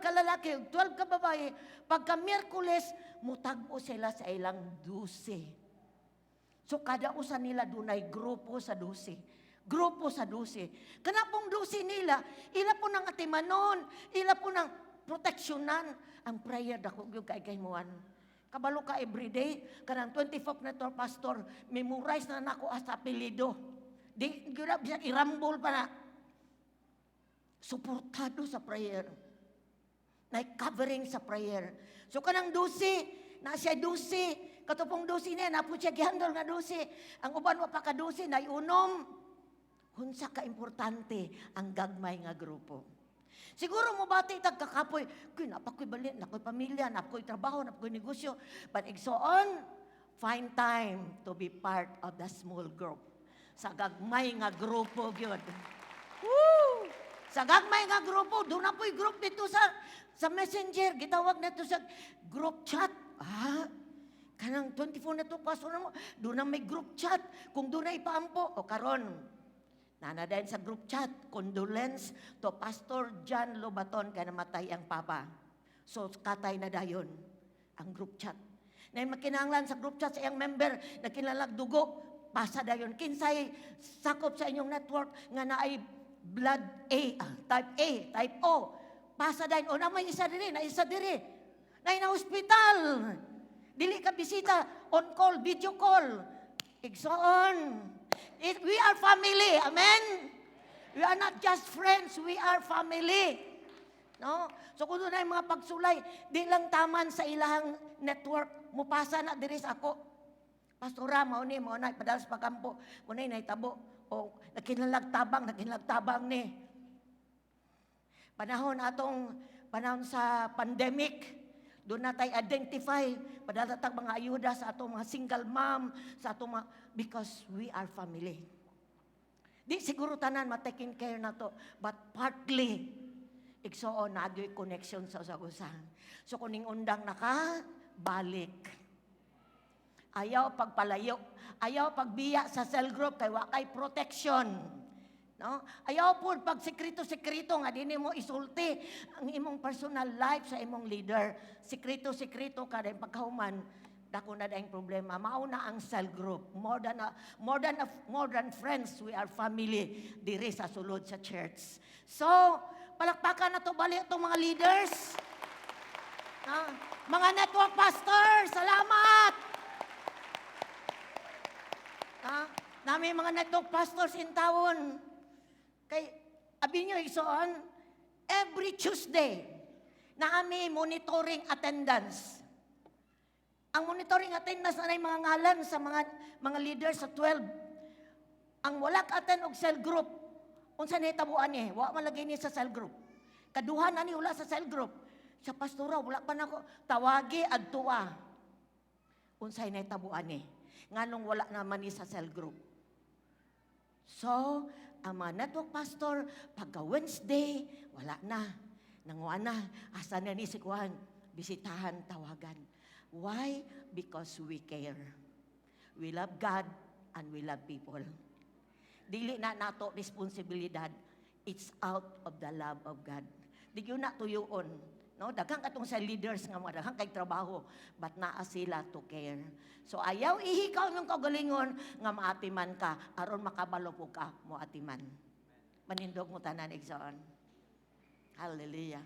ka lalaki ug 12 ka babae, pagka Miyerkules, mutag-o sila sa ilang 12. So kada usa nila dunay grupo sa 12. Grupo sa 12. Kana pong 12 nila, ila po ng atimanon, ila po ng proteksyonan. Ang prayer dako gyud kay kahimuan. Kabalo ka everyday, kanang 24 na to pastor, memorize na nako asa apelyido. Di gyud na bisag irambol pa na. Suportado sa prayer. Na covering sa prayer. So kanang 12, na siya 12, katupong 12 niya, na po siya gihandle nga 12. Ang uban wa pa ka 12, nay unom. Hunsa ka importante ang gagmay nga grupo. Siguro mo bati tag kakapoy, kuy napakoy bali, nakoy pamilya, nakoy trabaho, nakoy negosyo. But igsoon, find time to be part of the small group. Sa gagmay nga grupo gyud. Woo! Sa gagmay nga grupo, doon na po'y group dito sa Messenger, gitawag na to sa group chat. Ah, kanang 24 na to, paso na mo, doon na may group chat. Kung doon na ipaampo, o karon, nana din sa group chat, condolence to Pastor John Lobaton kay namatay ang papa. So, katay na dayon ang group chat. Na makinahanglan sa group chat sa iyang member, nagkinahanglan dugo, pasa dayon. Kinsay sakop sa inyong network nga naay blood A, type A, type O. Pasa dayon. O na may isa diri, na isa diri. Na na hospital. Dili ka bisita, on call, video call. Igsoon. We are family. Amen? We are not just friends, we are family. No? So kung doon mga pagsulay, di lang taman sa ilahang network, mupasa na diri sa ako. Pastora, mao ni, mao na, padala sa pagkampo, mao na nahitabo. O, nakinahanglag tabang ni. Panahon atong, panahon sa pandemic, doon na tayo identify, padala tag mga ayuda sa atong mga single mom, sa atong mga, because we are family. Di siguro tanan ma-taking care na to, but partly, igsoon na connection sa usag-usa. So kuning undang naka, balik. Ayaw pagpalayo. Ayaw pagbiya sa cell group kay wa kay protection. No? Ayaw po pag sekreto-sekreto nga dinhi mo isulti ang imong personal life sa imong leader. Sekreto-sekreto ka din pagkahuman dako na dayong problema. Mauna ang cell group. More than friends, we are family diri sa sulod sa church. So, palakpakan na to balik itong mga leaders. Ah, mga network pastor, salamat! Ah, nami mga network pastors in town. Kay, abi nyo, igsoon, every Tuesday, naami monitoring attendance. Ang monitoring attendance na mga ngalan sa mga leaders sa 12. Ang wala ka-attend og cell group, unsa nahitabuan ni? Wa man lagi ni sa cell group. Kaduha na ni wala sa cell group. Sa pastora, wala pa nako tawagi adtua. Unsay nahitabuan ni? Nganong wala naman ni sa cell group. So, ang mga network pastor, pagka Wednesday, wala na. Nanguha na. Asa na ni si Juan? Bisitahan, tawagan. Why? Because we care. We love God and we love people. Dili na nato responsibilidad. It's out of the love of God. Di yun na tuyuon. No, daghang katong sa leaders nga mga daghang kay trabaho, but naa sila to care. So ayaw ihikaw ng kaugalingon nga maatiman ka aron makabalo po ka mo atiman. Manindog mo tanan, igsoon. Hallelujah.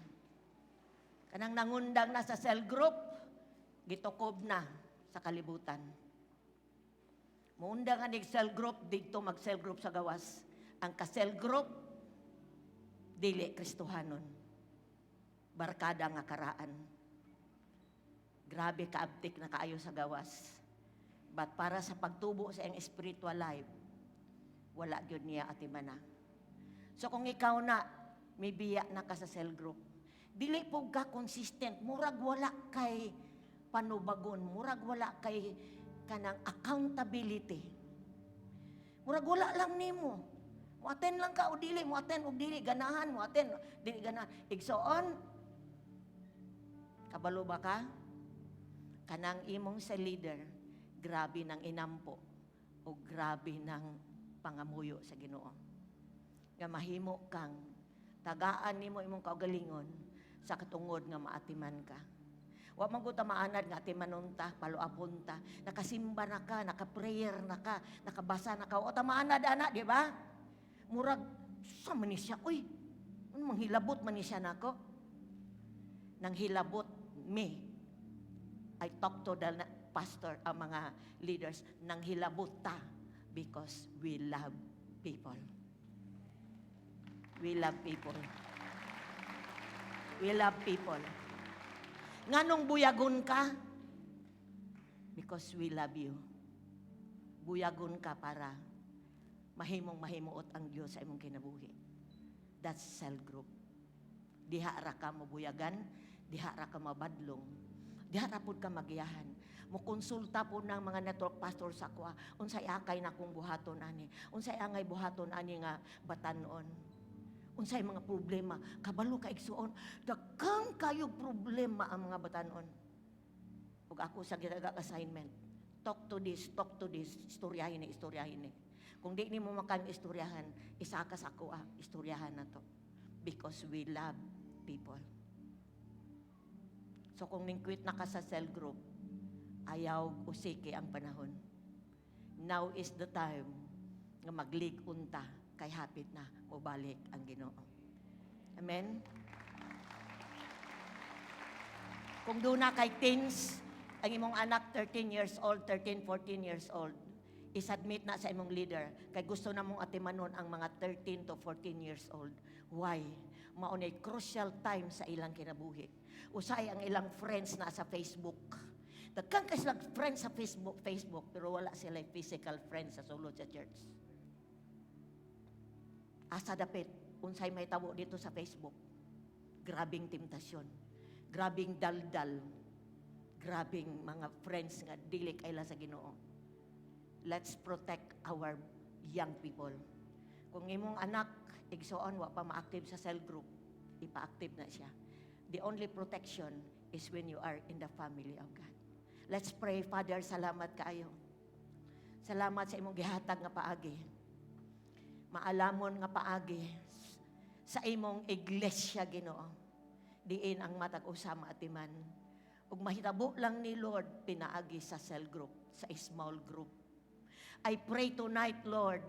Kanang nangundang na sa cell group, gitukob na sa kalibutan. Muundang ang cell group, dito mag cell group sa gawas. Ang ka-cell group, dili Kristohanon. Barkada nga karaan. Grabe kaabtik na kaayo sa gawas. But para sa pagtubo sa iyang spiritual life, wala gyud niya atimana. So kung ikaw na Mibiya na ka sa cell group. Dili po ka consistent, murag wala kay panubagon, murag wala kay kanang accountability. Murag wala lang nimo. Mo-attend lang ka o dili, mo-attend og dili ganahan, mo-attend dili ganahan. Igsoon, kabalo ba ka? Kanang imong cell leader, grabe ng inampo o grabe ng pangamuyo sa Ginoo. Nga mahimo kang tagaan nimo imong kaugalingon sa katungod nga maatiman ka. Wa man gud ta maanad nga atimanon ta, paluapon ta, nakasimba na ka, naka-prayer na ka, nakabasa na ka. O ta maanad ana, di ba? Murag sa man ni siya, uy, ano manghilabot man ni siya nako. Nang hilabot me. I talk to the pastor, ang mga leaders, nang hilabot ta because we love people. We love people. We love people. Nganong buyagon ka? Because we love you. Buyagon ka para mahimong mahimuot ang Diyos sa imong kinabuhi. That's cell group. Diha ra ka mabuyagan, diha ra ka mabadlong, diha ra pud ka magiyahan. Mokonsulta po ng mga network pastor sa kuha, unsay akay na kong buhaton ani, unsay angay buhaton ani nga batanon, unsay mga problema, kabalo ka, igsuon, daghang kayo problema ang mga batanon. Ug ako sa gitagak assignment, talk to this, talk to this, istoryahin ni, istoryahin ni. Kung di nimo makan istoryahan, isa ka sa ako, istoryahan na to. Because we love people. So kung ning-quit na ka sa cell group, ayaw usiki ang panahon. Now is the time nga maglig-on ta kay hapit na mobalik ang Ginoo. Amen? Kung duna kay teens, ang imong anak 13 years old, 13, 14 years old, isubmit na sa imong leader kay gusto na mong atimanon ang mga 13 to 14 years old. Why? Mao nay crucial time sa ilang kinabuhi. Usay ang ilang friends na sa Facebook. Daghan kay sila friends sa Facebook, pero wala sila physical friends sa sulod sa church. Asa dapit, unsay may tabo dito sa Facebook. Grabing temptasyon. Grabing daldal. Grabing mga friends nga dili kaila sa Ginoo. Let's protect our young people. Kung imong anak igsoon wa pa ma-active sa cell group, ipa-active na siya. The only protection is when you are in the family of God. Let's pray. Father, salamat kaayo. Salamat sa imong gihatag nga paagi. Maalamon nga paagi sa imong iglesia, Ginoo. Diin ang matag usa maatiman. Ug mahitabo lang ni, Lord, pinaagi sa cell group, sa small group. I pray tonight, Lord,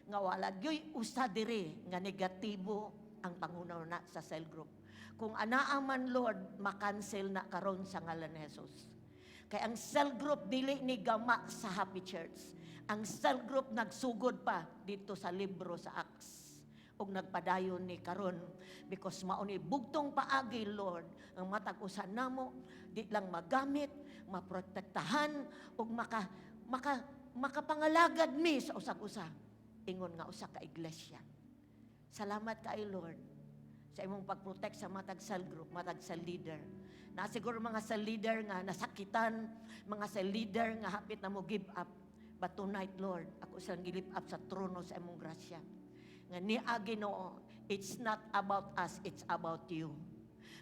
nga wala gyoy usa diri nga negatibo ang panghuna sa cell group. Kung anaa man, Lord, makancel na karon sa ngalan ni Jesus. Kay ang cell group dili ni gama sa Happy Church. Ang cell group nagsugod pa dito sa libro sa Acts ug nagpadayon ni karon because mao ni bugtong paagi, Lord, ang matag usa namo di lang magamit, maprotektahan ug maka makapangalagad mi sa usag-usa ingon nga usa ka iglesia. Salamat kay Lord sa imong pag-protect sa matag cell group, matag cell leader. Na siguro mga cell leader nga nasakitan, mga cell leader nga hapit na mo give up. But tonight, Lord, ako silang gi-lift up sa trono sa imong grasya. Nga niya, Ginoo, it's not about us, it's about you.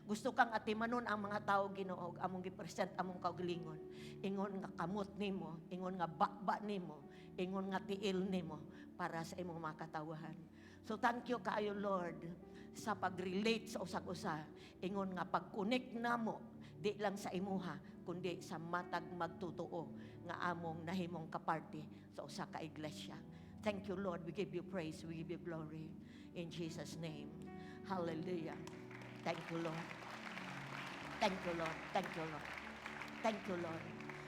Gusto kang atimanon ang mga tao, Ginoo, among gi-present among kaugalingon. Ingon nga kamot nimo, ingon nga bakba nimo, ingon nga tiil nimo para sa imong mga katawahan. So thank you kaayo, Lord, sa pag-relate sa usag-usa. Ingon nga pag-connect namo di lang sa imuha kundi sa matag magtotoo nga among nahimong kaparte sa usa ka iglesia. Thank you, Lord. We give you praise. We give you glory. In Jesus' name. Hallelujah. Thank you, Lord. Thank you, Lord. Thank you, Lord. Thank you, Lord.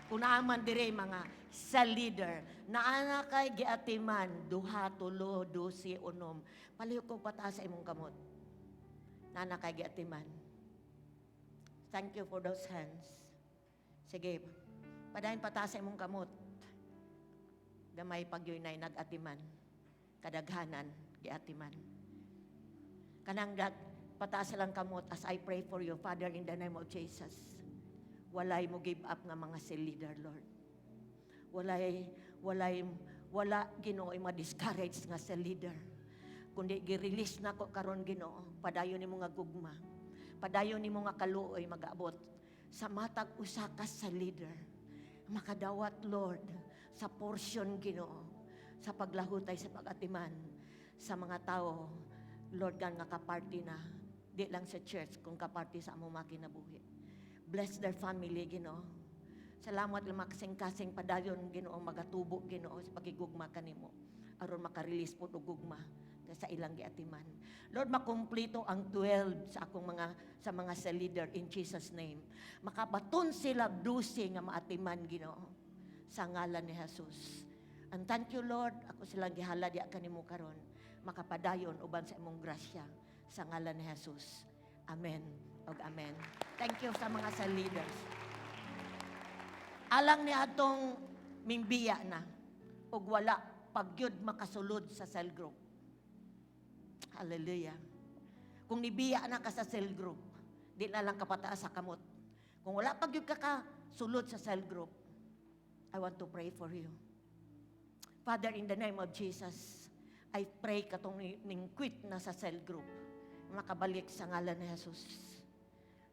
Kung naa man dire mga cell leader, naa na kay giatiman, duha, tulo, 12, 6, palihog ko pataas sa imong kamot. Naa na kay giatiman. Thank you for those hands. Sige, padayon pataas sa imong kamot. Gamay pag yun ay nag-atiman. Kadaghanan, giatiman. Kanang pataas lang kamot as I pray for you, Father, in the name of Jesus. Walay mo give up nga mga cell leader, Lord. Walay, walay, wala, Ginoo, ay ma-discourage nga cell leader. Kundi gi-release na ko karon, Ginoo, padayon nimo nga gugma. Padayon nimo nga kaluoy magaabot sa matag usa ka cell leader. Makadawat, Lord, sa portion, Ginoo, sa paglahutay, sa pag-atiman sa mga tao, Lord God, nga kaparti na, di lang sa church, kung kaparti sa among mga kinabuhi. Bless their family, Ginoo. Salamat lang makasing-kasing padayon, Ginoo, magatubo, Ginoo, sa pagigugma kanimo. Aron makarelease po og gugma nga sa ilang giatiman. Lord, makumplito ang 12 sa akong mga sa mga cell leader in Jesus' name. Makabaton sila 12 nga maatiman, Ginoo, sa ngalan ni Jesus. And thank you, Lord, ako silang gihala diya kanimo karon. Makapadayon uban sa imong grasya sa ngalan ni Jesus. Amen ug amen. Thank you sa mga cell leaders. Alang ni atong mimbiya na ug wala pagyud makasulod sa cell group. Hallelujah. Kung nibiya na ka sa cell group, di na lang kapataas sa kamot. Kung wala pagyud ka kasulod sa cell group, I want to pray for you. Father, in the name of Jesus, I pray katong ning quit na sa cell group, makabalik sa ngalan ni Jesus.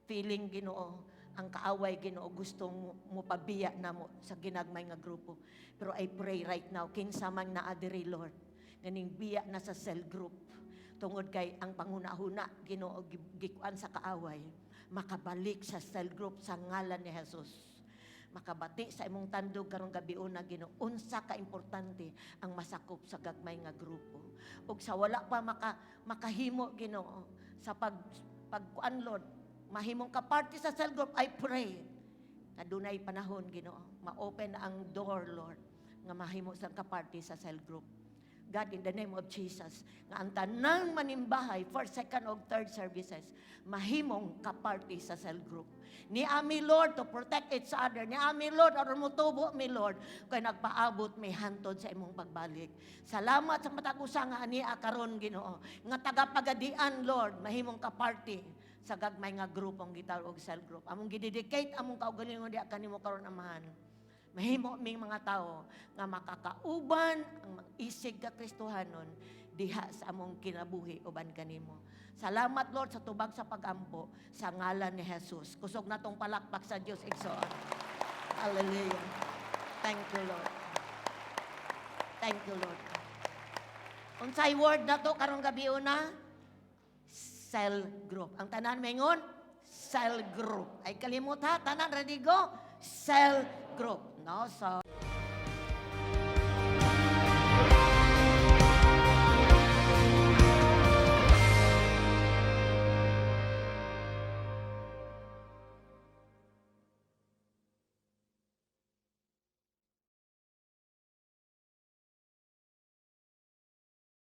Feeling, Ginoo, ang kaaway, Ginoo, gustong mo pabiya na mo sa ginagmay nga grupo. Pero I pray right now, kinsa man naa diri, Lord, nga ning biya na sa cell group, tungod kay ang panghuna-huna, Ginoo, gikuan sa kaaway, makabalik sa cell group sa ngalan ni Jesus. Makabati sa imong tandog karong gabi una, Ginoo, unsa ka importante ang masakop sa gagmay nga grupo. Ug sa wala pa makahimo, Ginoo, sa pagkuan, Lord, mahimong kaparte sa cell group, I pray na dunay panahon, Ginoo, ma-open ang door, Lord, nga mahimo sa kaparte sa cell group. God, in the name of Jesus, nga ang tanang manimbahay, first, second, o third services, mahimong kaparte sa cell group. Ni ami, Lord, to protect each other. Ni ami, Lord, aron motubo mi, Lord, kay nagpaabot mi hantod sa imong pagbalik. Salamat sa matag usa nga ania karon, Ginoo, nga taga-Pagadian, Lord, mahimong kaparte sa gagmay nga grupong gitawag og cell group. Among gidedicate among kaugalingon diha kanimo karon, Amahan. Mahimo ming mga tao nga makakauban ang mga isig ka Kristohanon diha sa among kinabuhi uban kanimo. Salamat, Lord, sa tubag sa pagampo sa ngalan ni Jesus. Kusog na tong palakpak sa Dios, igsoon. Hallelujah. Thank you, Lord. Thank you, Lord. Unsay word na to karong gabi una? Cell group. Ang tanan maingon, cell group. Ay kalimot ha, tanan ready go? Cell group. No? So